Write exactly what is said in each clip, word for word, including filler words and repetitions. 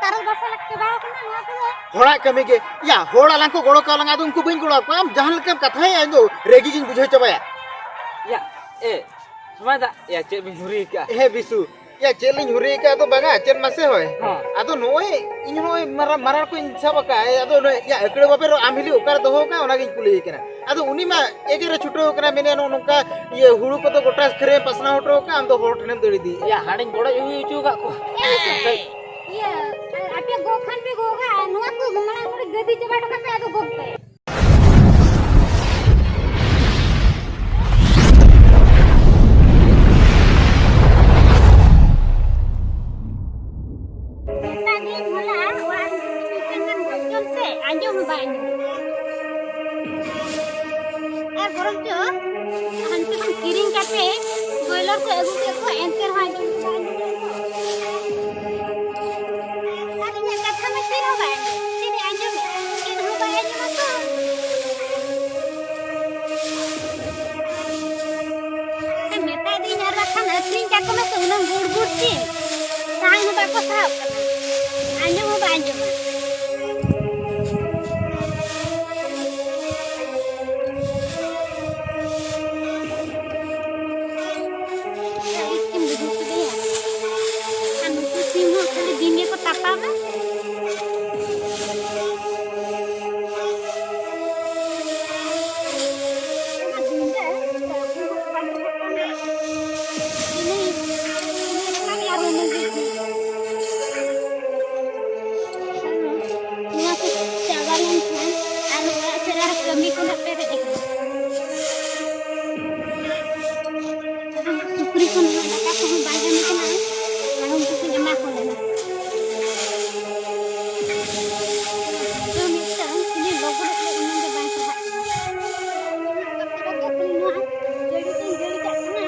ᱟᱨ ᱵᱟᱥᱟ ᱞᱮᱠᱟ ᱪᱟᱵᱟ ᱟᱠᱟᱱᱟ ᱱᱚᱣᱟ ᱠᱚᱫᱚ᱾ ᱦᱚᱲᱟᱜ ᱠᱟᱹᱢᱤ ᱜᱮ᱾ ᱭᱟ, ᱦᱚᱲ ᱟᱞᱟᱝ ᱠᱚ ᱜᱚᱲᱚ ᱠᱟᱣ ᱞᱟᱝ, ᱟᱫᱚ ᱩᱱᱠᱩ ᱵᱟᱹᱧ ᱜᱚᱲᱚ ᱟᱠᱚᱣᱟ᱾ ᱟᱢ ᱡᱟᱦᱟᱸ ᱞᱮᱠᱟᱢ ᱠᱟᱛᱷᱟᱭᱟ, ᱤᱧ ᱫᱚ ᱨᱟᱹᱜᱤ ᱜᱤᱧ ᱵᱩᱡᱷᱟᱹᱣ ᱪᱟᱵᱟᱭᱟ᱾ ᱭᱟ, ᱮ, ᱥᱚᱢᱟᱭ ᱫᱟ, ᱭᱟ, ᱪᱮᱫ ᱵᱤᱱ ᱦᱩᱨᱤ ᱟᱠᱟᱜᱼᱟ? ᱦᱮᱸ, ᱵᱤᱥᱩ᱾ ᱭᱟ, ᱪᱮᱫ ᱞᱤᱧ ᱦᱩᱨᱤ ᱟᱠᱟᱫ ᱫᱚ ᱵᱟᱝᱟ, ᱪᱮᱫ ᱢᱟᱥᱮ ᱦᱚᱭ᱾ ᱦᱚᱸ᱾ ᱟᱫᱚ ᱱᱚᱜᱼᱚᱭ ᱤᱧ ᱱᱚᱜᱼᱚᱭ ᱢᱟᱨᱟᱝ, ᱢᱟᱨᱟᱝ ᱠᱚᱧ ᱥᱟᱵ ᱟᱠᱟᱫ, ᱟᱫᱚ ᱱᱚᱜᱼᱚᱭ, ᱭᱟ, ᱟᱹᱠᱲᱟᱹ ᱵᱟᱯᱮ ᱨᱚᱲ, ᱟᱢ ᱦᱤᱞᱤ ᱚᱠᱟᱨᱮ ᱫᱚᱦᱚ ᱟᱠᱟᱫ, ᱚᱱᱟᱜᱤᱧ ᱠᱩᱞᱤᱭᱮ ᱠᱟᱱᱟ᱾ ᱟᱫᱚ ᱩᱱᱤ ᱢᱟ ᱮᱜᱮᱨᱮ ᱪᱷᱩᱴᱟᱹᱣ ᱠᱟᱱᱟ, ᱢᱮᱱᱮᱫ, "ᱱᱚᱜᱼᱚ ᱱᱚᱝᱠᱟ, ᱤᱭᱟᱹ, ᱦᱩᱲᱩ ᱠᱚᱫᱚ ᱜᱚᱴᱟ ᱠᱷᱟᱹᱨᱟᱹᱭ ᱯᱟᱥᱱᱟᱣ ᱦᱚᱴᱚ ᱟᱠᱟᱫ, ᱟᱢ ᱫᱚ ᱦᱚᱲ ᱴᱷᱮᱱᱮᱢ ᱫᱟᱹᱲ ᱤᱫᱤᱭᱮᱫᱼᱟ?" ᱭᱟ, ᱦᱟᱸᱰᱮᱧ ᱜᱚᱲᱚ ᱦᱩᱭ ᱦᱚᱪᱚ ᱟᱠᱟᱫ ᱠᱚᱣᱟ᱾ ᱮ ᱢᱟᱥᱮ, ᱤᱭᱟᱹ, ᱟᱯᱮ ᱜᱚᱜ ᱠᱷᱟᱱ ᱯᱮ ᱜᱚᱜᱟ, ᱱᱚᱣᱟ ᱠᱚ ᱢᱟᱲᱟᱝ ᱱᱚᱰᱮ ᱜᱟᱹᱫᱤ ᱪᱟᱵᱟ ᱦᱚᱴᱚ ᱠᱟᱜ ᱯᱮ, ᱟᱫᱚ ᱜᱚᱜ ᱯᱮ᱾ ᱢᱮᱛᱟ ᱫᱤᱭᱟᱹᱧ ᱦᱚᱞᱟ, ᱚᱲᱟᱜ ᱨᱮ ᱢᱤᱫᱴᱟᱝ ᱜᱟᱱ ᱜᱚᱡ ᱡᱚᱢ ᱥᱮ, ᱟᱸᱡᱚᱢ ᱦᱚᱸ ᱵᱟᱭ ᱟᱸᱡᱚᱢ᱾ ᱟᱨ ᱵᱚᱨᱚᱝ ᱪᱚ ᱦᱟᱱᱛᱮ ᱠᱷᱚᱱ ᱠᱤᱨᱤᱧ ᱠᱟᱛᱮ ᱵᱚᱭᱞᱟᱨ ᱠᱚ ᱟᱹᱜᱩ ᱠᱮᱫ ᱠᱚᱣᱟ, ᱮᱱᱛᱮ ᱨᱮᱦᱚᱸ ᱟᱸᱡᱚᱢ ᱜᱮ ᱵᱟᱭ ᱟᱸᱡᱚᱢ᱾ ᱟᱨ ᱤᱧᱟᱹᱜ ᱠᱟᱛᱷᱟ ᱢᱟ ᱪᱮᱫ ᱦᱚᱸ ᱵᱟᱭ ᱟᱸᱡᱚᱢ, ᱪᱮᱫ ᱮ ᱟᱸᱡᱚᱢᱮᱫᱼᱟ? ᱪᱮᱫ ᱦᱚᱸ ᱵᱟᱭ ᱟᱸᱡᱚᱢᱟ ᱛᱚ᱾ ᱢᱮᱛᱟ ᱫᱤᱧ, ᱟᱨ ᱵᱟᱠᱷᱟᱱ ᱟᱹᱠᱷᱨᱤᱧ ᱠᱟᱠᱚ ᱢᱮ ᱥᱮ, ᱩᱱᱟᱹᱝ ᱵᱩᱲ ᱵᱩᱲ ᱥᱤᱢ, ᱥᱟᱦᱟᱱ ᱦᱚᱸ ᱵᱟᱠᱚ ᱥᱟᱦᱟᱵ ᱠᱟᱱᱟ, ᱟᱸᱡᱚᱢ ᱦᱚᱸ ᱵᱟᱭ ᱟᱸᱡᱚᱢᱟ᱾ ᱟᱹᱲᱤᱥ ᱜᱮᱢ ᱵᱩᱡᱷᱟᱹᱣ ᱠᱮᱫᱮᱭᱟ᱾ ᱟᱨ ᱱᱩᱠᱩ ᱥᱤᱢ ᱦᱚᱸ ᱠᱷᱟᱹᱞᱤ ᱫᱤᱱ ᱜᱮᱠᱚ ᱛᱟᱯᱟᱢᱟ᱾ ᱚᱱᱟ ᱫᱤᱱ ᱨᱮ ᱤᱱᱟᱹ, ᱤᱱᱟᱹ ᱠᱷᱟᱱ ᱜᱮ ᱟᱨᱦᱚᱸ ᱢᱚᱡᱽ ᱜᱮ᱾ ᱱᱚᱣᱟ ᱠᱚ ᱪᱟᱵᱟ ᱞᱮᱱᱠᱷᱟᱱ ᱟᱨ ᱚᱲᱟᱜ ᱥᱮᱫ ᱨᱮ ᱠᱟᱹᱢᱤ ᱠᱚ ᱱᱟᱜ ᱯᱮᱨᱮᱡ ᱟᱠᱟᱱᱟ᱾ ᱥᱩᱠᱨᱤ ᱠᱚ ᱱᱟᱜ ᱫᱟᱠᱟ ᱠᱚᱦᱚᱸ ᱵᱟᱭ ᱜᱟᱱ ᱠᱟᱱᱟ, ᱟᱨ ᱩᱱᱠᱩ ᱠᱚᱧ ᱮᱢᱟ ᱠᱚ ᱞᱮᱱᱟ᱾ ᱛᱚ ᱢᱤᱫᱴᱟᱝ ᱩᱱᱤ ᱞᱚᱜᱚᱱ ᱨᱮ ᱩᱱᱟᱹᱜ ᱫᱚ ᱵᱟᱭ ᱯᱟᱲᱦᱟᱜ ᱠᱟᱱᱟ᱾ ᱱᱚᱣᱟ ᱡᱟᱹᱲᱤ ᱛᱤᱧ ᱡᱟᱹᱲᱤ ᱠᱟᱜ ᱠᱟᱱᱟ᱾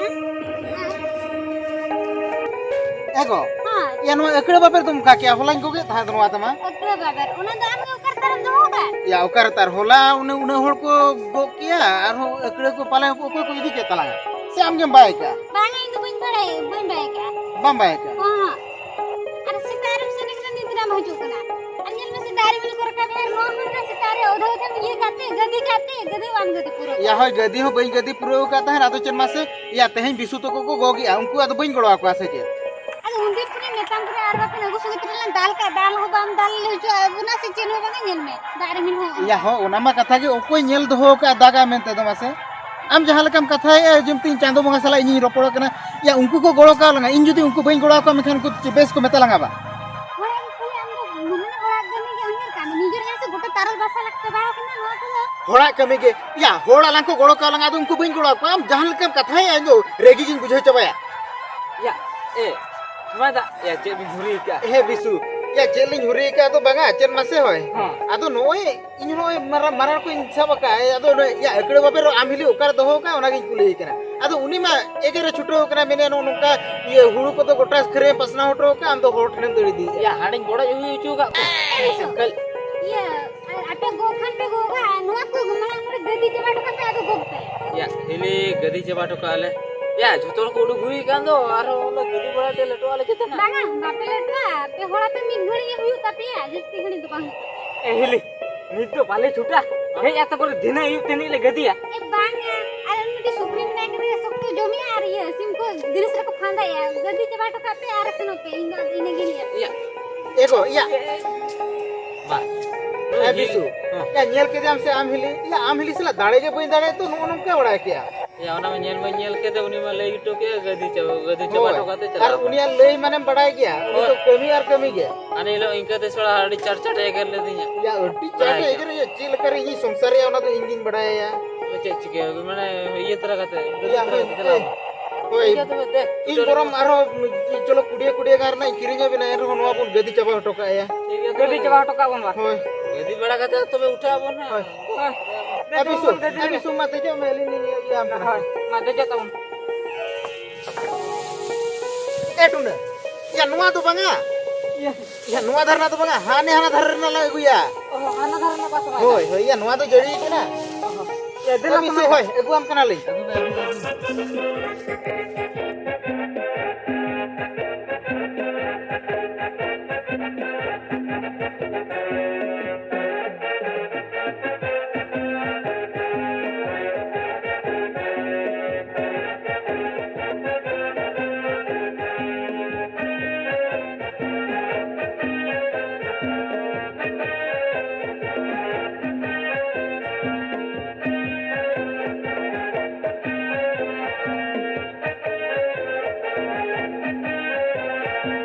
ᱮ ᱜᱚ, ᱦᱮᱸ᱾ ᱭᱟ, ᱱᱚᱣᱟ ᱟᱹᱠᱲᱟᱹ ᱵᱟᱵᱮᱨ ᱫᱚᱢ ᱚᱠᱟ ᱠᱮᱜᱼᱟ? ᱦᱚᱞᱟᱧ ᱜᱚᱜᱮᱫ ᱛᱟᱦᱮᱸᱫ ᱱᱚᱣᱟ ᱛᱟᱢᱟ᱾ ᱟᱹᱠᱲᱟᱹ ᱵᱟᱵᱮᱨ, ᱚᱱᱟ ᱫᱚ ᱟᱢ ᱜᱮ ᱚᱠᱟ ᱨᱮ ᱛᱟᱨᱮᱢ ᱫᱚᱦᱚ ᱠᱟᱜᱼᱟ? ᱭᱟ, ᱚᱠᱟ ᱨᱮ ᱛᱟᱨ? ᱦᱚᱞᱟ ᱩᱱᱟᱹᱜ, ᱩᱱᱟᱹᱜ ᱦᱚᱲ ᱠᱚ ᱜᱚᱜ ᱠᱮᱜᱼᱟ, ᱟᱨᱦᱚᱸ ᱟᱹᱠᱲᱟᱹ ᱠᱚ ᱯᱟᱞᱮ ᱚᱠᱚᱭ ᱠᱚ ᱤᱫᱤ ᱠᱮᱫ ᱛᱟᱞᱟᱝᱟ? ᱥᱮ ᱟᱢ ᱜᱮᱢ ᱵᱟᱭ ᱠᱟᱜᱼᱟ? ᱵᱟᱝᱟ, ᱤᱧ ᱫᱚ ᱵᱟᱹᱧ ᱵᱟᱲᱟᱭᱟ, ᱵᱟᱹᱧ ᱵᱟᱭ ᱠᱟᱜᱼᱟ᱾ ᱵᱟᱢ ᱵᱟᱭ ᱠᱟᱜᱼᱟ? ᱦᱚᱸ᱾ ᱟᱨ ᱥᱮᱛᱟᱜ ᱨᱮᱢ ᱥᱮᱱ ᱠᱟᱱᱟ, ᱱᱤᱛ ᱨᱮᱢ ᱦᱤᱡᱩᱜ ᱠᱟᱱᱟ᱾ ᱟᱨ ᱧᱮᱞ ᱢᱮᱥᱮ, ᱫᱟᱨᱮ ᱩᱢᱩᱞ ᱠᱚ ᱨᱟᱠᱟᱵ ᱮᱫᱟ, ᱱᱚᱣᱟ ᱦᱚᱸ ᱚᱱᱟ ᱥᱮᱛᱟᱜ ᱨᱮ ᱚᱫᱷᱟ ᱚᱫᱷᱟ ᱤᱭᱟᱹ ᱠᱟᱛᱮ, ᱜᱟᱹᱫᱤ ᱠᱟᱛᱮ, ᱜᱟᱹᱫᱤ ᱵᱟᱢ ᱜᱟᱹᱫᱤ ᱯᱩᱨᱟᱹᱣ ᱭᱟ ᱠᱟᱜᱼᱟ᱾ ᱦᱳᱭ, ᱜᱟᱹᱫᱤ ᱦᱚᱸ ᱵᱟᱹᱧ ᱜᱟᱹᱫᱤ ᱯᱩᱨᱟᱹᱣ ᱟᱠᱟᱫ ᱛᱟᱦᱮᱸᱫ᱾ ᱟᱫᱚ ᱪᱮᱫ ᱢᱟᱥᱮ, ᱭᱟ, ᱛᱮᱦᱮᱧ ᱵᱤᱥᱩ ᱛᱟᱠᱚ ᱠᱚ ᱜᱚᱜᱮᱜᱼᱟ, ᱩᱱᱠᱩ ᱟᱫᱚ ᱵᱟᱹᱧ ᱜᱚᱲᱚ ᱟᱠᱚᱣᱟ ᱥᱮ ᱪᱮᱫ? ᱟᱫᱚ ᱩᱱᱫᱤᱱ ᱠᱷᱚᱱᱤᱧ ᱢᱮᱛᱟᱢ ᱠᱟᱱᱟ, ᱟᱨ ᱵᱟᱯᱮ ᱟᱹᱜᱩ ᱥᱚᱸᱜᱮ ᱛᱚᱨᱟ ᱞᱮᱱ ᱫᱟᱞ ᱠᱟᱜ, ᱫᱟᱞ ᱦᱚᱸ ᱵᱟᱢ ᱫᱟᱞ ᱦᱚᱪᱚ ᱟᱵᱚᱱᱟ ᱥᱮ ᱪᱮᱫ ᱦᱚᱸ ᱵᱟᱝᱟ, ᱧᱮᱞ ᱢᱮ, ᱫᱟᱜ ᱨᱤᱢᱤᱞ ᱦᱚᱸ᱾ ᱭᱟ, ᱦᱚᱸ, ᱚᱱᱟ ᱢᱟ ᱠᱟᱛᱷᱟ ᱜᱮ, ᱚᱠᱚᱭ ᱧᱮᱞ ᱫᱚᱦᱚ ᱟᱠᱟᱫᱼᱟ ᱫᱟᱜᱟ ᱢᱮᱱᱛᱮ ᱫᱚ ᱢᱟᱥᱮ? ᱟᱢ ᱡᱟᱦᱟᱸ ᱞᱮᱠᱟᱢ ᱠᱟᱛᱷᱟᱭᱮᱫᱼᱟ, ᱡᱮᱢᱛᱤᱧ ᱪᱟᱸᱫᱚ ᱵᱚᱸᱜᱟ ᱥᱟᱞᱟᱜ ᱤᱧᱤᱧ ᱨᱚᱯᱚᱲ ᱠᱟᱱᱟ᱾ ᱭᱟ, ᱩᱱᱠᱩ ᱠᱚ ᱜᱚᱲᱚ ᱠᱟᱣ ᱞᱟᱝᱟ, ᱤᱧ ᱡᱩᱫᱤ ᱩᱱᱠᱩ ᱵᱟᱹᱧ ᱜᱚᱲᱚ ᱟᱠᱚᱣᱟ, ᱢᱮᱱᱠᱷᱟᱱ ᱩᱱᱠᱩ ᱪᱮ-, ᱵᱮᱥ ᱠᱚ ᱢᱮᱛᱟ ᱞᱟᱝᱟ ᱵᱟ? ᱦᱚᱲ ᱮᱢ ᱠᱩᱞᱤ, ᱟᱢ ᱫᱚ ᱢᱟᱱᱮ ᱦᱚᱲᱟᱜ ᱠᱟᱹᱢᱤ ᱜᱮ ᱩᱭᱦᱟᱹᱨ ᱠᱟᱜ ᱢᱮ, ᱱᱤᱡᱮᱨ ᱡᱟᱦᱟᱸ ᱥᱮ ᱜᱚᱴᱟ ᱛᱟᱨᱚᱞ ᱵᱟᱥᱟ ᱞᱟᱜ ᱪᱟᱵᱟ ᱟᱠᱟᱱᱟ ᱱᱚᱣᱟ ᱠᱚᱫᱚ᱾ ᱦᱚᱲᱟᱜ ᱠᱟᱹᱢᱤ ᱜᱮ, ᱭᱟ, ᱦᱚᱲ ᱟᱞᱟᱝ ᱠᱚ ᱜᱚᱲᱚ ᱠᱟᱣ ᱞᱟᱝᱟ, ᱟᱫᱚ ᱩᱱᱠᱩ ᱵᱟᱹᱧ ᱜᱚᱲᱚ ᱟᱠᱚᱣᱟ᱾ ᱟᱢ ᱡᱟᱦᱟᱸ ᱞᱮᱠᱟᱢ ᱠᱟᱛᱷᱟᱭᱮᱫᱼᱟ, ᱤᱧ ᱫᱚ ᱨᱟᱹᱜᱤ ᱜᱤᱧ ᱵᱩᱡᱷᱟᱹᱣ ᱪᱟᱵᱟᱭᱟ᱾ ᱭᱟ, ᱮ, ᱱᱚᱣᱟ ᱫᱟᱜ, ᱭᱟ, ᱪᱮᱫ ᱵᱤᱱ ᱦᱩᱨᱤ ᱟᱠᱟᱫᱼᱟ? ᱦᱮᱸ ᱵᱤᱥᱩ, ᱭᱟ, ᱪᱮᱫ ᱞᱤᱧ ᱦᱩᱨᱤ ᱟᱠᱟᱫᱼᱟ ᱟᱫᱚ ᱵᱟᱝᱟ, ᱪᱮᱫ ᱢᱟᱥᱮ ᱦᱚᱭ᱾ ᱦᱚᱸ᱾ ᱟᱫᱚ ᱱᱚᱜᱼᱚᱭ ᱤᱧ ᱱᱚᱜᱼᱚᱭ ᱢᱟᱨᱟᱝ, ᱢᱟᱨᱟᱝ ᱠᱚᱧ ᱥᱟᱵ ᱟᱠᱟᱫᱼᱟ, ᱟᱫᱚ ᱚᱱᱮ, ᱭᱟ, ᱟᱹᱠᱲᱟᱹ ᱵᱟᱵᱮᱨ ᱟᱢ ᱦᱤᱞᱤ ᱚᱠᱟᱨᱮ ᱫᱚᱦᱚ ᱟᱠᱟᱫᱼᱟ, ᱚᱱᱟᱜᱤᱧ ᱠᱩᱞᱤᱭᱮ ᱠᱟᱱᱟ᱾ ᱟᱫᱚ ᱩᱱᱤ ᱢᱟ ᱮᱜᱮᱨᱮ ᱪᱷᱩᱴᱟᱹᱣ ᱠᱟᱱᱟ, ᱢᱮᱱᱮᱫ, "ᱱᱚᱜᱼᱚ ᱱᱚᱝᱠᱟ, ᱤᱭᱟᱹ, ᱦᱩᱲᱩ ᱠᱚᱫᱚ ᱜᱚᱴᱟ ᱠᱷᱟᱹᱨᱟᱹᱭ ᱯᱟᱥᱱᱟᱣ ᱦᱚᱴᱚ ᱟᱠᱟᱫᱼᱟ, ᱟᱢ ᱫᱚ ᱦᱚᱲ ᱴᱷᱮᱱᱮᱢ ᱫᱟᱹᱲ ᱤᱫᱤᱭᱮᱫᱼᱟ?" ᱭᱟ, ᱦᱟᱸᱰᱮᱧ ᱜᱚᱲᱚ ᱦᱩᱭ ᱦᱚᱪᱚ ᱟᱠᱟᱫ ᱠᱚᱣᱟ᱾ ᱮ, ᱵᱤᱥᱩ᱾ ᱠᱟᱹᱞ- ᱤᱭᱟᱹ, ᱟᱨ ᱟᱯᱮ ᱜᱚᱜ ᱠᱷᱟᱱ ᱯᱮ ᱜᱚᱜᱟ, ᱱᱚᱣᱟ ᱠᱚ ᱢᱟᱲᱟᱝ ᱠᱚᱨᱮ ᱜᱟᱹᱫᱤ ᱪᱟᱵᱟ ᱦᱚᱴᱚ ᱠᱟᱜ ᱯᱮ, ᱟᱫᱚ ᱜᱚᱜ ᱯᱮ᱾ ᱭᱟ, ᱦᱤᱞᱤ ᱜᱟᱹᱫᱤ ᱪᱟᱵᱟ ᱦᱚᱴᱚ ᱠᱟᱜᱼᱟ ᱞᱮ᱾ ᱭᱟ, ᱡᱷᱚᱛᱚ ᱦᱚᱲ ᱠᱚ ᱩᱰᱩᱠ ᱦᱩᱭ ᱟᱠᱟᱱ ᱫᱚ, ᱟᱨᱦᱚᱸ ᱚᱱᱟ ᱜᱟᱹᱫᱤ ᱵᱟᱲᱟ ᱛᱮ ᱞᱮᱴᱚᱜ ᱟᱞᱮ ᱪᱮᱛᱟᱱ᱾ ᱵᱟᱝᱟ, ᱵᱟᱯᱮ ᱞᱮᱴᱚᱜᱼᱟ, ᱯᱮ ᱦᱚᱲ ᱟᱯᱮ ᱢᱤᱫ ᱜᱷᱟᱹᱲᱤᱡ ᱜᱮ ᱦᱩᱭᱩᱜ ᱛᱟᱯᱮᱭᱟ, ᱡᱟᱹᱥᱛᱤ ᱜᱷᱟᱹᱲᱤᱡ ᱫᱚ ᱵᱟᱝ ᱦᱩᱭᱩᱜ ᱛᱟᱯᱮᱭᱟ᱾ ᱮ ᱦᱤᱞᱤ, ᱱᱤᱛ ᱫᱚ ᱵᱟᱞᱮ ᱪᱷᱩᱴᱟ᱾ ᱦᱮᱡ ᱟᱛᱮ ᱯᱚᱨᱮ ᱫᱷᱤᱱᱟᱹ ᱟᱹᱭᱩᱵ ᱛᱮ ᱱᱤᱡ ᱞᱮ ᱜᱟᱹᱫᱤᱭᱟ᱾ ᱮ ᱵᱟᱝᱟ, ᱟᱞᱮ ᱢᱤᱫᱴᱤᱡ ᱥᱩᱠᱨᱤ ᱢᱮᱱᱟᱭ ᱠᱟᱫᱮᱭᱟ, ᱥᱚᱠᱛᱚ ᱡᱚᱢᱮᱜᱼᱟ ᱟᱨ ᱤᱭᱟᱹ ᱥᱤᱢ ᱠᱚ ᱜᱤᱨᱤᱥ ᱨᱮᱠᱚ ᱯᱷᱟᱸᱫᱟᱭᱟ᱾ ᱜᱟᱹᱫᱤ ᱪᱟᱵᱟ ᱦᱚᱴᱚ ᱠᱟᱜ ᱯᱮ ᱟᱨ ᱥᱮᱱᱚᱜ ᱯᱮ, ᱤᱧ ᱫᱚ ᱤᱱᱟᱹᱜᱤᱧ ᱞᱟᱹᱭᱟ᱾ ᱤᱭᱟ᱾ ᱮ ᱜᱚ, ᱤᱭᱟ᱾ ᱵᱟ᱾ ᱮ ᱵᱤᱥᱩ, ᱦᱮᱸ᱾ ᱮ ᱧᱮᱞ ᱠᱮᱫᱮᱭᱟᱢ ᱥᱮ ᱟᱢ ᱦᱤᱞᱤ? ᱤᱭᱟ, ᱟᱢ ᱦᱤᱞᱤ ᱥᱟᱞᱟᱜ ᱫᱟᱲᱮ ᱜᱮ ᱵᱟᱹᱧ ᱫᱟᱲᱮᱭᱟᱜ ᱛᱚ, ᱱᱚᱜᱼᱚ ᱱᱚᱝᱠᱟ ᱵᱟᱲᱟᱭ ᱠᱮᱜᱼᱟ᱾ ᱭᱟ, ᱚᱱᱟ ᱢᱟ ᱧᱮᱞ ᱢᱟ ᱧᱮᱞ ᱠᱮᱫ, ᱩᱱᱤ ᱢᱟ ᱞᱟᱹᱭ ᱦᱚᱴᱚ ᱠᱮᱫ, ᱜᱟᱹᱫᱤ ᱪᱟᱵᱟ, ᱜᱟᱹᱫᱤ ᱪᱟᱵᱟ ᱦᱳᱭ᱾ ᱦᱚᱴᱚ ᱠᱟᱛᱮ ᱟᱨ ᱪᱟᱞᱟᱣ ᱩᱱᱤᱭᱟᱜ ᱞᱟᱹᱭ ᱢᱟᱱᱮᱢ ᱵᱟᱲᱟᱭ ᱜᱮᱭᱟ, ᱩᱱᱤ ᱫᱚ ᱦᱳᱭ᱾ ᱠᱟᱹᱢᱤ ᱟᱨ ᱠᱟᱹᱢᱤ ᱜᱮ᱾ ᱦᱟᱱᱮ ᱦᱤᱞᱳᱜ ᱤᱱᱠᱟᱹ ᱛᱮ ᱥᱟᱞᱟ ᱟᱹᱰᱤ ᱪᱟᱴ ᱪᱟᱴ ᱮ ᱮᱜᱮᱨ ᱞᱮᱫᱤᱧᱟ᱾ ᱭᱟ, ᱟᱹᱰᱤ ᱪᱟᱴ ᱵᱟᱲᱟᱭ ᱮ ᱜᱮᱭᱟ᱾ ᱮᱜᱮᱨ, ᱭᱟ, ᱪᱮᱫ ᱞᱮᱠᱟ ᱨᱮ ᱤᱧᱤᱧ ᱥᱚᱝᱥᱟᱨᱮᱭᱟ, ᱚᱱᱟ ᱫᱚ ᱤᱧ ᱜᱤᱧ ᱵᱟᱲᱟᱭᱟ᱾ ᱛᱚᱵᱮ ᱪᱮᱫ ᱪᱤᱠᱟᱹᱭᱟ? ᱢᱟᱱᱮ ᱤᱭᱟᱹ ᱛᱚᱨᱟ ᱠᱟᱛᱮ, ᱜᱟᱹᱫᱤ ᱭᱟ, ᱛᱚᱨᱟ ᱦᱳᱭ, ᱠᱟᱛᱮ ᱦᱳᱭ᱾ ᱪᱟᱞᱟᱣ ᱢᱮ᱾ ᱦᱳᱭ᱾ ᱴᱷᱤᱠ ᱜᱮᱭᱟ, ᱛᱚᱵᱮ ᱫᱮ, ᱤᱧ ᱪᱚᱞᱚ᱾ ᱵᱚᱨᱚᱝ ᱟᱨᱦᱚᱸ, ᱪᱚᱞᱚ, ᱠᱩᱰᱤᱭᱟᱹ ᱠᱩᱰᱤᱭᱟᱹ ᱜᱟᱱ ᱨᱮᱱᱟᱜ ᱤᱧ ᱠᱤᱨᱤᱧ ᱟᱹᱵᱤᱱᱟ, ᱮᱱ ᱨᱮᱦᱚᱸ ᱱᱚᱣᱟ ᱵᱚᱱ ᱜᱟᱹᱫᱤ ᱪᱟᱵᱟ ᱦᱚᱴᱚ ᱠᱟᱜᱼᱟ᱾ ᱴᱷᱤᱠ ᱜᱮᱭᱟ, ᱜᱟᱹᱫᱤ ᱛᱚᱵᱮ᱾ ᱪᱟᱵᱟ ᱦᱚᱴᱚ ᱠᱟᱜ ᱵᱚᱱ ᱢᱟ᱾ ᱦᱳᱭ᱾ ᱜᱟᱹᱫᱤ ᱵᱟᱲᱟ ᱠᱟᱛᱮ ᱛᱚᱵᱮ ᱩᱴᱷᱟᱹᱜ ᱟᱵᱚᱱ ᱦᱟᱸᱜ᱾ ᱦᱳᱭ᱾ ᱦᱳᱭ᱾ ᱫᱮ, ᱟᱹᱵᱤᱱ ᱫᱮ, ᱥᱩ-, ᱫᱮ, ᱫᱮ, ᱟᱹᱵᱤᱱ ᱫᱮ᱾ ᱥᱩᱢᱟ ᱫᱮᱡᱚᱜ ᱢᱮ, ᱟᱹᱞᱤᱧ ᱞᱤᱧ ᱤᱭᱟᱹ ᱟᱢ ᱠᱟᱱᱟ᱾ ᱦᱳᱭ, ᱢᱟ ᱫᱮᱡᱚᱜ ᱛᱟᱵᱚᱱ᱾ ᱮ ᱴᱩᱱᱟᱹ, ᱭᱟ, ᱱᱚᱣᱟ ᱫᱚ ᱵᱟᱝᱟ᱾ ᱤᱭᱟᱹ᱾ ᱭᱟ, ᱱᱚᱣᱟ ᱫᱷᱟᱨᱮ ᱨᱮᱱᱟᱜ ᱫᱚ ᱵᱟᱝᱟ, ᱦᱟᱱᱮ ᱦᱟᱱᱟ ᱫᱷᱟᱨᱮ ᱨᱮᱱᱟᱜ ᱞᱟᱝ ᱟᱹᱜᱩᱭᱟ᱾ ᱚ, ᱦᱟᱱᱟ ᱫᱷᱟᱨᱮ ᱨᱮᱱᱟᱜ ᱵᱟᱥ ᱵᱟᱝ? ᱦᱳᱭ, ᱦᱳᱭ, ᱭᱟ, ᱱᱚᱣᱟ ᱫᱚ ᱡᱟᱹᱲᱤ ᱠᱟᱱᱟ᱾ ᱚ, ᱦᱚᱸ᱾ ᱭᱟ, ᱫᱮᱞᱟ ᱟᱹᱵᱤᱱ ᱥᱮ, ᱥᱟᱢᱟᱱ᱾ ᱦᱳᱭ, ᱟᱹᱜᱩᱣᱟᱢ ᱠᱟᱱᱟᱞᱤᱧ᱾ ᱟᱹᱜᱩ ᱢᱮ, ᱟᱹᱜᱩ ᱢᱮ, ᱟᱹᱜᱩ ᱢᱮ᱾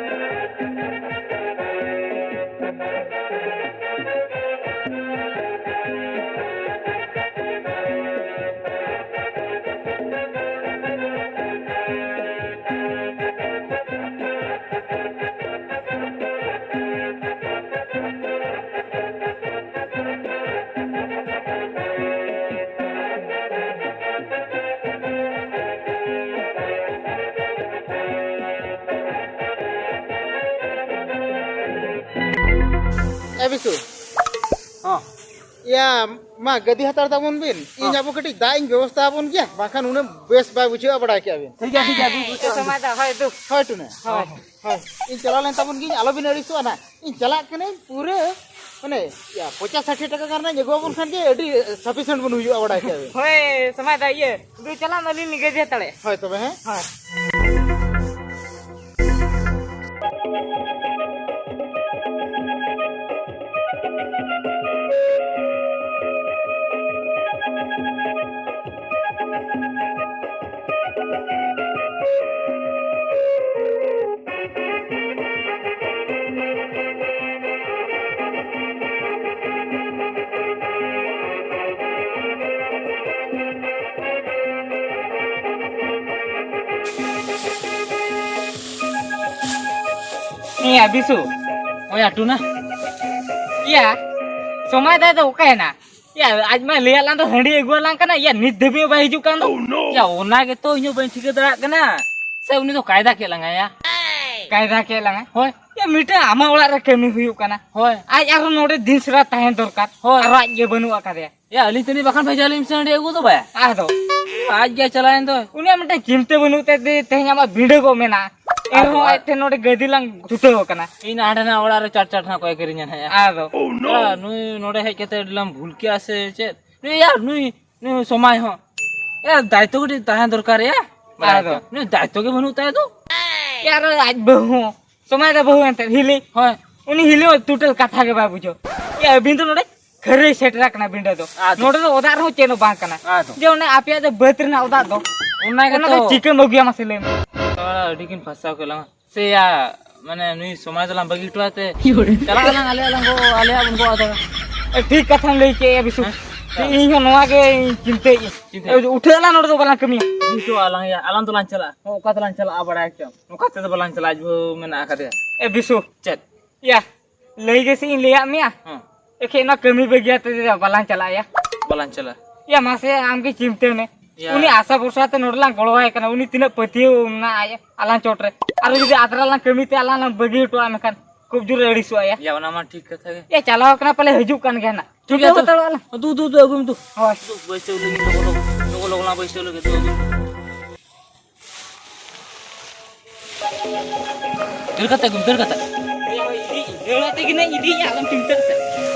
ᱵᱤᱥᱩ᱾ ᱦᱚᱸ᱾ ᱭᱟ, ᱢᱟ ᱜᱟᱹᱫᱤ ᱦᱟᱛᱟᱲ ᱛᱟᱵᱚᱱ ᱵᱤᱱ᱾ ᱤᱧ ᱦᱚᱸ᱾ ᱟᱵᱚ ᱠᱟᱹᱴᱤᱡ ᱫᱟᱜ ᱤᱧ ᱵᱮᱵᱚᱥᱛᱷᱟ ᱟᱵᱚᱱ ᱜᱮᱭᱟ, ᱵᱟᱝᱠᱷᱟᱱ ᱩᱱᱟᱹᱜ ᱵᱮᱥ ᱵᱟᱭ ᱵᱩᱡᱷᱟᱹᱜᱼᱟ, ᱵᱟᱲᱟᱭ ᱠᱮᱜᱼᱟ ᱵᱤᱱ᱾ ᱴᱷᱤᱠ ᱜᱮᱭᱟ, ᱴᱷᱤᱠ ᱜᱮᱭᱟ, ᱫᱩ, ᱫᱩ, ᱮ, ᱥᱚᱢᱟᱭ ᱫᱟ, ᱦᱳᱭ, ᱫᱩ᱾ ᱦᱳᱭ, ᱴᱩᱱᱟ᱾ ᱦᱳᱭ᱾ ᱦᱳᱭ᱾ ᱤᱧ ᱪᱟᱞᱟᱣ ᱞᱮᱱ ᱛᱟᱵᱚᱱ ᱜᱤᱧ, ᱟᱞᱚᱵᱤᱱ ᱟᱹᱲᱤᱥᱚᱜᱼᱟ ᱱᱟᱦᱟᱜ᱾ ᱤᱧ ᱪᱟᱞᱟᱜ ᱠᱟᱹᱱᱟᱹᱧ ᱯᱩᱨᱟᱹ, ᱢᱟᱱᱮ, ᱭᱟ, ᱯᱚᱪᱟᱥ ᱥᱟᱴᱷᱤ ᱴᱟᱠᱟ ᱜᱟᱱ ᱨᱮᱱᱟᱜ ᱟᱹᱜᱩ ᱟᱵᱚᱱ ᱠᱷᱟᱱ ᱜᱮ ᱟᱹᱰᱤ sufficient ᱵᱚᱱ ᱦᱩᱭᱩᱜᱼᱟ, ᱵᱟᱲᱟᱭ ᱠᱮᱜᱼᱟ ᱵᱤᱱ᱾ ᱦᱳᱭ, ᱥᱚᱢᱟᱭ ᱫᱟ, ᱤᱭᱟᱹ, ᱫᱩ, ᱪᱟᱞᱟᱜ ᱢᱮ, ᱟᱹᱞᱤᱧ ᱞᱤᱧ ᱜᱟᱹᱫᱤ ᱦᱟᱛᱟᱲᱮᱜᱼᱟ᱾ ᱦᱳᱭ, ᱛᱚᱵᱮ, ᱦᱮᱸ᱾ ᱦᱳᱭ᱾ ᱮᱭᱟ ᱵᱤᱥᱩ᱾ ᱳᱭ ᱟᱴᱩᱱᱟ᱾ ᱮᱭᱟ, ᱥᱚᱢᱟᱭ ᱫᱟ ᱫᱚ ᱚᱠᱟᱭᱮᱱᱟ? ᱭᱟ, ᱟᱡ ᱢᱟ ᱞᱟᱹᱭᱟᱫ ᱞᱟᱝ ᱫᱚ ᱦᱟᱺᱰᱤ ᱟᱹᱜᱩᱣᱟᱞᱟᱝ ᱠᱟᱱᱟ, ᱭᱟ, ᱱᱤᱛ ᱫᱷᱟᱹᱵᱤᱡ ᱦᱚᱸ ᱵᱟᱭ ᱦᱤᱡᱩᱜ ᱠᱟᱱ ᱫᱚ᱾ Oh, no! ᱭᱟ, ᱚᱱᱟ ᱜᱮᱛᱚ ᱤᱧ ᱦᱚᱸ ᱵᱟᱹᱧ ᱴᱷᱤᱠᱟᱹ ᱫᱟᱲᱮᱭᱟᱜ ᱠᱟᱱᱟ᱾ ᱥᱮ ᱩᱱᱤ ᱫᱚ ᱠᱟᱭᱫᱟ ᱠᱮᱫ ᱞᱟᱝᱟᱭ, ᱭᱟ? ᱠᱟᱭᱫᱟ ᱠᱮᱫ ᱞᱟᱝᱟᱭ? ᱦᱳᱭ᱾ ᱭᱟ, ᱢᱤᱫᱴᱟᱝ ᱟᱢᱟᱜ ᱚᱲᱟᱜ ᱨᱮ ᱠᱟᱹᱢᱤ ᱦᱩᱭᱩᱜ ᱠᱟᱱᱟ᱾ ᱦᱳᱭ᱾ ᱟᱡ ᱟᱨᱦᱚᱸ ᱱᱚᱰᱮ ᱫᱤᱱ ᱥᱟᱨᱟ ᱛᱟᱦᱮᱸ ᱫᱚᱨᱠᱟᱨ᱾ ᱦᱳᱭ᱾ ᱟᱨ ᱟᱡ ᱜᱮ ᱵᱟᱹᱱᱩᱜ ᱟᱠᱟᱫᱮᱭᱟ᱾ ᱭᱟ, ᱟᱹᱞᱤᱧ ᱛᱟᱹᱱᱤᱡ ᱵᱟᱠᱷᱟᱱ ᱵᱷᱮᱡᱟ ᱞᱤᱧ ᱢᱮᱥᱮ ᱦᱟᱺᱰᱤ ᱟᱹᱜᱩ ᱫᱚ ᱵᱟᱭᱟ᱾ ᱟᱫᱚ? ᱟᱡ ᱜᱮ ᱪᱟᱞᱟᱣᱮᱱ ᱫᱚ᱾ ᱩᱱᱤᱭᱟᱜ ᱢᱤᱫᱴᱟᱝ ᱪᱤᱱᱛᱟᱹ ᱵᱟᱹᱱᱩᱜ ᱛᱟᱭ ᱛᱮ ᱛᱮᱦᱮᱧ ᱟᱢᱟᱜ ᱵᱤᱸᱰᱟᱹ ᱠᱚ ᱢᱮᱱᱟᱜᱼᱟ᱾ ᱟᱫᱚ ᱮᱱᱨᱮᱦᱚᱸ ᱟᱡ ᱟᱡ ᱴᱷᱮᱱ ᱱᱚᱰᱮ ᱜᱟᱹᱫᱤ ᱞᱟᱝ ᱪᱷᱩᱴᱟᱹᱣ ᱟᱠᱟᱱᱟ᱾ ᱤᱧ ᱦᱟᱸᱰᱮ ᱱᱟᱜ ᱚᱲᱟᱜ ᱨᱮ ᱪᱟᱴ ᱪᱟᱴ ᱱᱟᱜ ᱠᱚᱭ ᱠᱤᱨᱤᱧᱟ ᱱᱟᱦᱟᱜ, ᱭᱟ᱾ ᱟᱫᱚ? ᱭᱟ, ᱱᱩᱭ ᱱᱚᱰᱮ ᱦᱮᱡ ᱠᱟᱛᱮ ᱟᱹᱰᱤ ᱞᱟᱝ ᱵᱷᱩᱞ ᱠᱮᱜᱼᱟ ᱥᱮ ᱪᱮᱫ? ᱱᱩᱭ ᱭᱟ, ᱱᱩᱭ, ᱱᱩᱭ ᱥᱚᱢᱟᱭ ᱦᱚᱸ᱾ ᱭᱟ, ᱫᱟᱭᱤᱛᱛᱚ ᱠᱟᱹᱴᱤᱡ ᱛᱟᱦᱮᱸ ᱫᱚᱨᱠᱟᱨ ᱭᱟ᱾ ᱵᱟᱲᱟᱭ ᱟᱫᱚ? ᱠᱮᱫᱟᱢ᱾ ᱱᱩᱭ ᱫᱟᱭᱤᱛᱛᱚ ᱜᱮ ᱵᱟᱹᱱᱩᱜ ᱛᱟᱭ ᱫᱚ᱾ ᱭᱟ, ᱟᱨ ᱟᱡ ᱵᱟᱹᱦᱩ ᱦᱚᱸ᱾ ᱥᱚᱢᱟᱭ ᱫᱟ ᱵᱟᱹᱦᱩ ᱮᱱᱛᱮ ᱦᱤᱞᱤ᱾ ᱦᱳᱭ᱾ ᱩᱱᱤ ᱦᱤᱞᱤ ᱦᱚᱸ ᱴᱳᱴᱟᱞ ᱠᱟᱛᱷᱟ ᱜᱮ ᱵᱟᱭ ᱵᱩᱡᱷᱟᱹᱣ᱾ ᱭᱟ, ᱟᱹᱵᱤᱱ ᱫᱚ ᱱᱚᱰᱮ ᱠᱷᱟᱹᱨᱟᱹᱭ ᱥᱮᱴᱮᱨ ᱟᱠᱟᱱᱟ ᱵᱤᱸᱰᱟᱹ ᱫᱚ᱾ ᱟᱫᱚ? ᱱᱚᱰᱮ ᱫᱚ ᱚᱫᱟᱜ ᱨᱮᱦᱚᱸ ᱪᱮᱫ ᱦᱚᱸ ᱵᱟᱝ ᱠᱟᱱᱟ᱾ ᱟᱫᱚ? ᱡᱮ ᱚᱱᱮ ᱟᱯᱮᱭᱟᱜ ᱫᱚ ᱵᱟᱹᱫᱽ ᱨᱮᱱᱟᱜ ᱚᱫᱟᱜ ᱫᱚ᱾ ᱚᱱᱟ ᱚᱱᱟ ᱫᱚ ᱜᱮᱛᱚ᱾ ᱪᱤᱠᱟᱹᱢ ᱟᱹᱜᱩᱭᱟ ᱢᱟᱥᱮ ᱞᱟᱹᱭ ᱢᱮ? ᱟᱹᱰᱤ ᱠᱤᱱ ᱯᱷᱟᱸᱥᱟᱣ ᱠᱮᱫ ᱞᱟᱝᱟ᱾ ᱥᱮ ᱭᱟ, ᱢᱟᱱᱮ ᱱᱩᱭ ᱥᱚᱢᱟᱭ ᱫᱚᱞᱟᱝ ᱵᱟᱹᱜᱤ ᱦᱚᱴᱚ ᱟᱭ ᱛᱮ᱾ ᱪᱟᱞᱟᱜ ᱟᱞᱟᱝ ᱟᱞᱮ ᱟᱞᱟᱝ ᱜᱚ, ᱟᱞᱮᱭᱟᱜ ᱵᱚᱱ ᱜᱚᱜ ᱦᱟᱛᱟᱲᱟ᱾ ᱮ, ᱴᱷᱤᱠ ᱠᱟᱛᱷᱟᱢ ᱞᱟᱹᱭ ᱠᱮᱜᱼᱟ ᱵᱤᱥᱩ᱾ ᱦᱮᱸ? ᱤᱧ ᱦᱚᱸ ᱱᱚᱣᱟ ᱜᱮ ᱪᱤᱱᱛᱟᱹᱭᱮᱫ ᱟᱹᱧ᱾ ᱪᱤᱱᱛᱟᱹᱭᱮᱫ᱾ ᱮ, ᱩᱴᱷᱟᱹᱜ ᱟᱞᱟᱝ ᱱᱚᱰᱮ ᱫᱚ ᱵᱟᱞᱟᱝ ᱠᱟᱹᱢᱤᱭᱟ᱾ ᱵᱟᱹᱜᱤ ᱦᱚᱴᱚ ᱟᱞᱟᱝ ᱭᱟ, ᱟᱞᱟᱝ ᱫᱚᱞᱟᱝ ᱪᱟᱞᱟᱜᱼᱟ, ᱚᱠᱟ ᱛᱮᱞᱟᱝ ᱪᱟᱞᱟᱜᱼᱟ ᱵᱟᱲᱟᱭ ᱪᱚᱝ? ᱚᱠᱟ ᱛᱮᱫᱚ ᱵᱟᱞᱟᱝ ᱪᱟᱞᱟᱜᱼᱟ, ᱟᱡ ᱵᱟᱹᱦᱩ ᱢᱮᱱᱟᱜ ᱟᱠᱟᱫᱮᱭᱟ᱾ ᱮ ᱵᱤᱥᱩ᱾ ᱪᱮᱫ? ᱭᱟ, ᱞᱟᱹᱭ ᱜᱮᱥᱮ ᱤᱧ ᱞᱟᱹᱭᱟᱫ ᱢᱮᱭᱟ᱾ ᱦᱮᱸ᱾ ᱮᱠᱷᱮᱱ ᱱᱚᱣᱟ ᱠᱟᱹᱢᱤ ᱵᱟᱹᱜᱤᱭᱟᱛᱮ ᱫᱚ ᱵᱟᱞᱟᱝ ᱪᱟᱞᱟᱜᱼᱟ ᱭᱟ᱾ ᱵᱟᱞᱟᱝ ᱪᱟᱞᱟᱜᱼᱟ᱾ ᱭᱟ, ᱢᱟᱥᱮ ᱟᱢ ᱜᱮ ᱪᱤᱱᱛᱟᱹ ᱢᱮ᱾ ᱭᱟ᱾ ᱩᱱᱤ ᱟᱥᱟ ᱵᱷᱚᱨᱥᱟ ᱛᱮ ᱱᱚᱰᱮ ᱞᱟᱝ ᱜᱚᱲᱚᱣᱟᱭ ᱠᱟᱱᱟ, ᱩᱱᱤ ᱛᱤᱱᱟᱹᱜ ᱯᱟᱹᱛᱭᱟᱹᱣ ᱢᱮᱱᱟᱜᱼᱟ ᱟᱞᱟᱝ ᱪᱚᱴ ᱨᱮ᱾ ᱟᱨ ᱡᱩᱫᱤ ᱟᱛᱨᱟ ᱞᱟᱝ ᱠᱟᱹᱢᱤ ᱛᱮ ᱟᱞᱟᱝ ᱞᱟᱝ ᱵᱟᱹᱜᱤ ᱦᱚᱴᱚᱣᱟᱜᱼᱟ, ᱢᱮᱱᱠᱷᱟᱱ ᱠᱷᱩᱵ ᱡᱳᱨᱮ ᱟᱹᱲᱤᱥᱚᱜᱼᱟ ᱭᱟ᱾ ᱭᱟ, ᱚᱱᱟ ᱢᱟ ᱴᱷᱤᱠ ᱠᱟᱛᱷᱟ ᱜᱮ᱾ ᱮ, ᱪᱟᱞᱟᱣ ᱠᱟᱱᱟ ᱯᱟᱞᱮ, ᱦᱤᱡᱩᱜ ᱠᱟᱱ ᱜᱮᱭᱟ ᱱᱟᱜ᱾ ᱴᱷᱤᱠ ᱜᱮᱭᱟ, ᱦᱟᱛᱟᱲᱚᱜᱼᱟ ᱞᱟᱝ᱾ ᱫᱩ, ᱫᱩ, ᱫᱩ, ᱟᱹᱜᱩᱭ ᱢᱮ ᱫᱩ᱾ ᱦᱳᱭ᱾ ᱫᱩ, ᱵᱟᱹᱭᱥᱟᱹᱣ ᱞᱟᱹᱜᱤᱫ ᱫᱚ, ᱞᱚᱜᱚ, ᱞᱚᱜᱚ, ᱞᱚᱜᱚ ᱞᱟᱝ ᱵᱟᱹᱭᱥᱟᱹᱣ ᱞᱟᱹᱜᱤᱫ ᱫᱚ, ᱟᱹᱜᱩᱭ ᱢᱮ᱾ ᱫᱟᱹᱲ ᱠᱟᱛᱮ ᱟᱹᱜᱩᱭ ᱢᱮ, ᱫᱟᱹᱲ ᱠᱟᱛᱮ᱾ ᱫᱟᱹᱲ ᱠᱟᱛᱮ ᱜᱮ ᱱᱟᱜ ᱤᱫᱤᱭᱟ, ᱟᱞᱚᱢ ᱪᱤᱱᱛᱟᱹᱜ ᱥᱮ᱾